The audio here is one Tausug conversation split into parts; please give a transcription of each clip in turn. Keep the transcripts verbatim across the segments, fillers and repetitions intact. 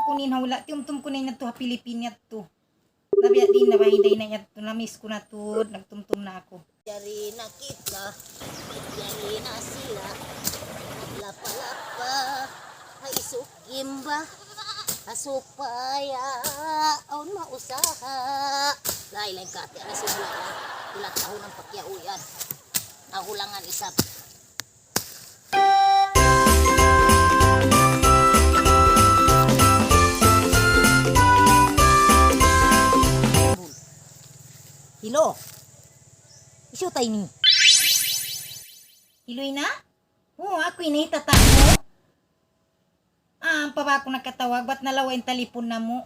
Kunin ha hula', tiyumtum ku na in yadtu ha Pilipin yadtu. Nabiya' diin na ba, hinday na yadtu, namiss ku na tuud, nagtumtum na aku. Yari na kita, yari na sila, lapa-lapa, ha isuk gimba, ha supaya, awn mausaha. Lain-lain kati, ana sila, ilang tahun ang pakyaw yan. Nahulangan isab. Hello. Hisiyu ta ini? Hello, ina? Oo, aku ini, tata mu. Ah, ampa ba aku nakatawag, bat nalawa' in talipun namu'.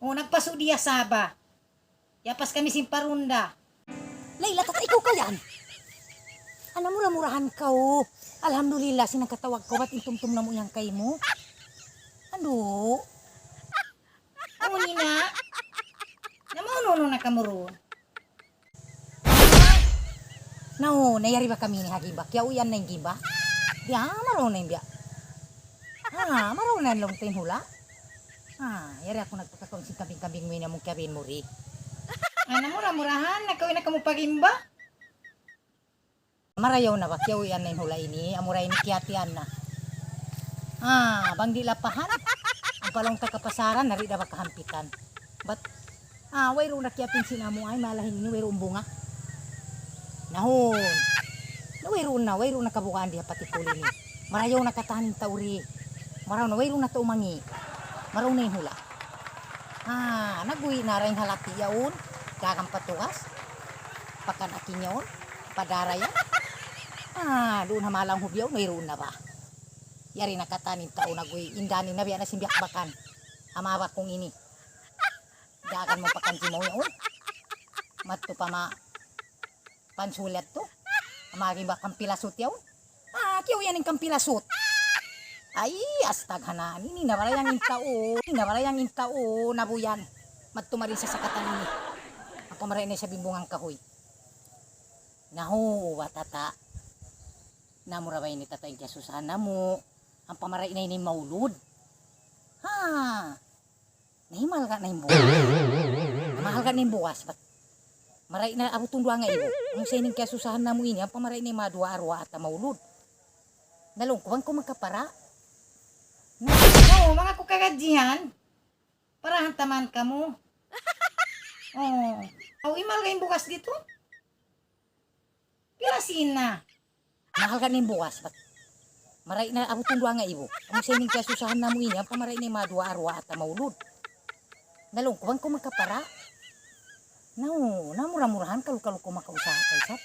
Oo, nagpasud diya Sabah. Yapas kami sin parunda. Layla, tata, ikaw ka yan? Ana, mura-murahan kaw. Alhamdulillah, sin nakatawag kaw, bat in tumtum namu' yan kaymu. Andu'. Amu ini na. Na maunu-unu na kamu duun. Na, oo, na yari ba kami ini ha gimba? Kiyauyan na in gimba. Di, ah, marayaw na in biya'. Ah, marayaw na in laung ta in hula'. Ah, yari aku nagpakatuang sin kambing-kambing mu ini amun kiyabin mu di. Ana, mura-murahan, nakawi na kamu pa gimba. Marayaw na ba, kiyauyan na in hula' ini, amura ini kiyatian na. Ah, bang di' lapahan. Ampa laung ta kapasaran, nari da ba kahampitan. Bat, ah, wayruun na kiyapin sin amu ay, malahin ini, wayruun bunga. Nahun. Na wayruun na, wayruun na kabukaan di ha Patikul ini. Marayaw na katan in tau di. Marayaw na, wayruun na tau mangi'. Marayaw na in hula'. Ah, nagbuhi' na ra in halati' yaun. Dagan pa tugas. Pakan akin yaun. Padara yan. Ah, duun ha Malanghub yaun, wayruun na ba? Yari na katan in tau nagbuhi'. Indanin na biya' na sin biyakbakan. Ama bakung ini. Dagan mu pakan jimaw yaun. Madtu pa ma pansulat tu. Mari ba kampilasut yaun? Ah, kiyauyan in kampilasut. Ay, astaghanaan. Ini na barayang in tau. Ini na barayang in tau. Nabuyan. Madtu mari in sasakatan ini. Ampa marayaw na isab in bunga kahuy. Nahu, wa tata. Na mura ba ini, tata, in kiyasusahan namu'? Ampa marayaw na ini maulud. Ha. Nahimalga' na in bugas. Mahalga' na in bugas, bat marayaw na abutun duwa ngaibu. Amu sa ini in kiyasusahan namu' ini, ampa marayaw na in maduwa-ruwa ata maulud. Na laung ku, bang kaw makapara'. Na, kaw, manga ku kagadjihan. Parahan ta man kamu. Oh, aw, himalga' in bugas ditu. Pila sīn na? Mahalga' na in bugas, bat marayaw na abutun duwa ngaibu. Amu sa ini in kiyasusahan namu' ini, ampa marayaw na in maduwa-ruwa ata maulud. Na laung ku, bang kaw makapara'. Na, oo, na mura-murahan, kalu-kalu kaw makausaha pa isab.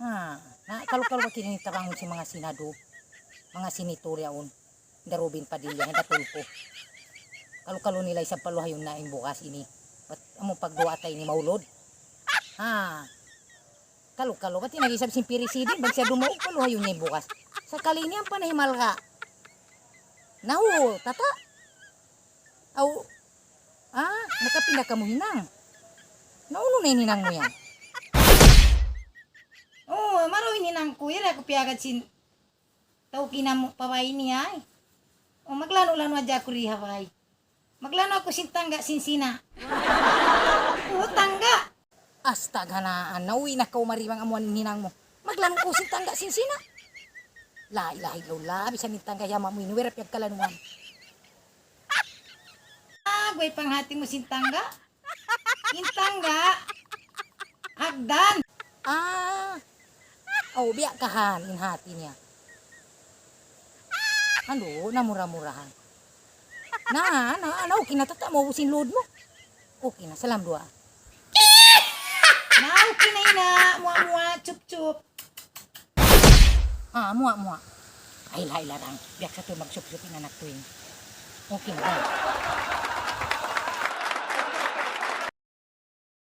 Ha, na kalu-kalu ba kini in tabangun sin manga Senado, manga senator yaun. Hinda Robin Padilla, hinda Tulfo. Kalu-kalu nila isab paluhayun na in bugas ini. Bat amu pagduwa ta ini maulud. Ha. Kalu-kalu, bat in nag-isab sin president, bang siya dumaug, paluhayun niya in bugas. Sakali ini ampa nahimalga'. Nahu, tata. Aw. Ah, nakapinda kamu hinang. Na unu na in hinang mu yan? Oh, marayaw in hinang ku, yari aku piyagad sin tau kinamu' pa bay ini ay. O, maglanu'-lanu' hadja aku di ha bay. Maglanu' aku sin tangga' sin sina'. O, tangga'. Astaghanaan, nauwi' na kaw mari bang amuan in hinang mu. Maglanu' kaw sin tangga' sin sina'. La ilaha illallah, bisan in tangga' hi ama' mu ini, way ra piyagkalanuan. Ah, way panghati mu sin tangga'? In tangga', hagdan. Ah. Aw, biya' kahan in hati niya. Andu', na mura-murahan. Na, na, na, okay na, tata, maubus in load mu. Okay na, salam duwaa. Na, okay na, ina. Muwa'-muwa', chup-chup. Ah, muwa', muwa'. Ay, la, la, dang. Biya' sa tu magsupsup in anak ku ini. Okay na, dang.